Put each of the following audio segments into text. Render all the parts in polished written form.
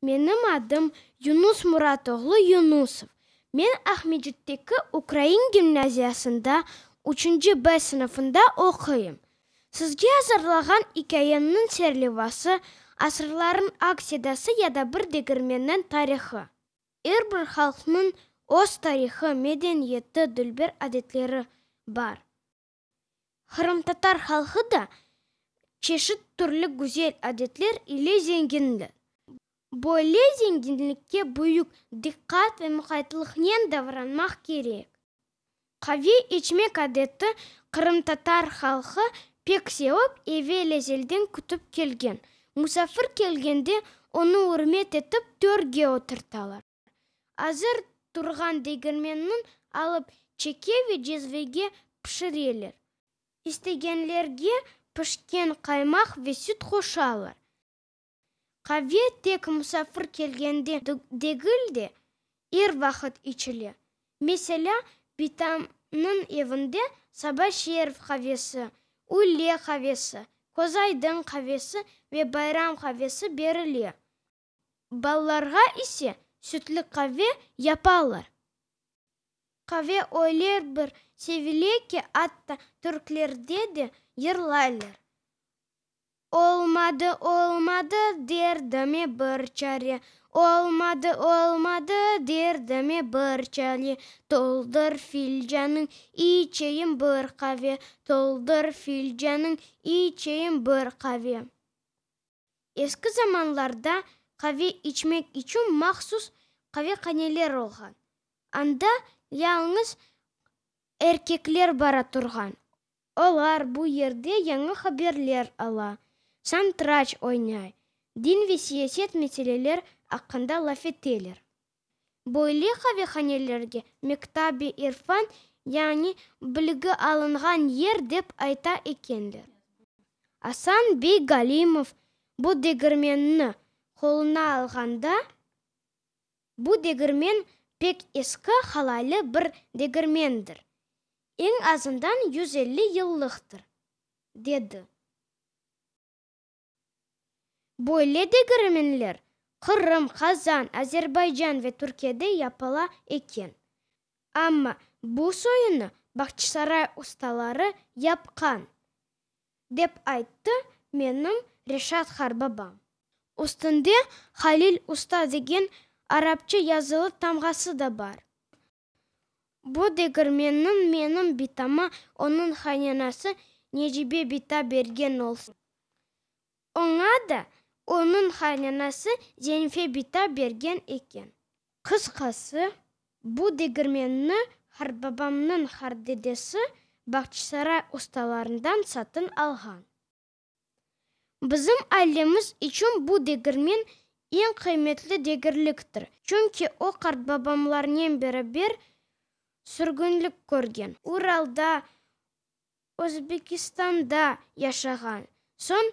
Menim adım Yunus Murat oğlu Yunusov. Men Aqmescitteki ukrain gimnaziyasında üçünci B sınıfında oquyım. Sizge azırlağan ikâyemniñ serlevası, Asırlarnıñ aks sedası ya da bir degirmenniñ tarihı. Er bir halqnıñ öz tarihı, medeniyeti, dülber adetleri bar. Qırımtatar halqı da çeşit türlü güzel adetler ile zengindir. Böyle zenginlikke büyük diqqat ve muqaytlıqnen davranmaq kerek. Qave içmek adeti qırımtatar halqı pek sevip, evel-ezelden kütip kelgen. Musafir kelgende onı ürmet etip törge oturtalar. Azır turğan degirmenni alıp çeke ve cezvege pişireler. İstegenlerge pişken qaymaq ve süt qoşalar. Qave tek musafir kelgende degil de, er vaqıt içile. Meselâ, bitamnıñ evinde saba şeref qavesi, üyle qavesi, közaydın qavesi ve bayram qavesi berile. Balalarğa ise sütlü qave yapalar. Qave öyle bir sevile ki, atta türkülerde de yırlaylar. Olmadı, olmadı, derdime bir çare, Olmadı, olmadı, derdime bir çare, Toldur filcanıñ, içeyim bir qave, Toldur filcanıñ, içeyim bir qave. Eski zamanlarda qave içmek içün mahsus qavehaneler olğan. Anda yalıñız erkekler bara turğan. Olar bu yerde yañı haberler ala, santıraç oynay, din ve siyaset meseleler aqqında laf eteler. Böyle qavehanelerge mektab-i irfan yani bilgi alınğan yer dep ayta ekenler. Asan bey Galimov bu degirmenni qoluna alğanda, Bu degirmen pek eski halaylı bir degirmendir, eñ azından 150 yıllıqtır, dedi. Böyle degirmenler Qırım, Qazan, Azerbaycan ve Türkiyede yapıla eken. Amma bu soyunı Bağçasaray ustaları yapqan, dep ayttı menim Reşat qartbabam. Üstünde Halil usta degen arapça yazılı tamğası da bar. Bu degirmenni menim bitama onıñ qaynanası Necibe bita bergen olsa, oña da onıñ qaynanası Zenife bita bergen eken. Qısqası, bu degirmenni qartbabamnıñ qartdedesi Bağçasaray ustalarından satın alğan. Bizim ailemiz içün bu degirmen eñ qıymetli degerliktir, çünki o qartbabamlarnen beraber sürgünlik körgen, Uralda, Özbekistanda yaşağan soñ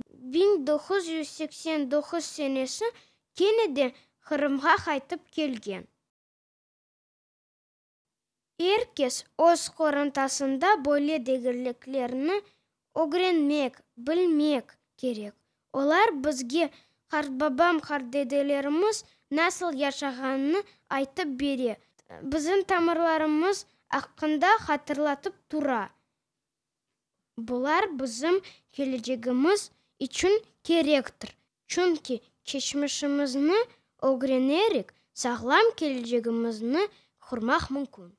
1989 senesi kene de Qırımğa qaytıp kelgen. Er kes öz qorantasında böyle degerliklerni ögrenmek, bilmek kerek. Olar bizge qartbabam-qartdedelerimiz nasıl yaşağanını aytıp bere, bizim tamırlarımız aqqında hatırlatıp tura. Bular bizim kelecegimiz içün kerektir, çünki keçmişimizni ögrenerek, sağlam kelecegimizni qurmaq mümkün.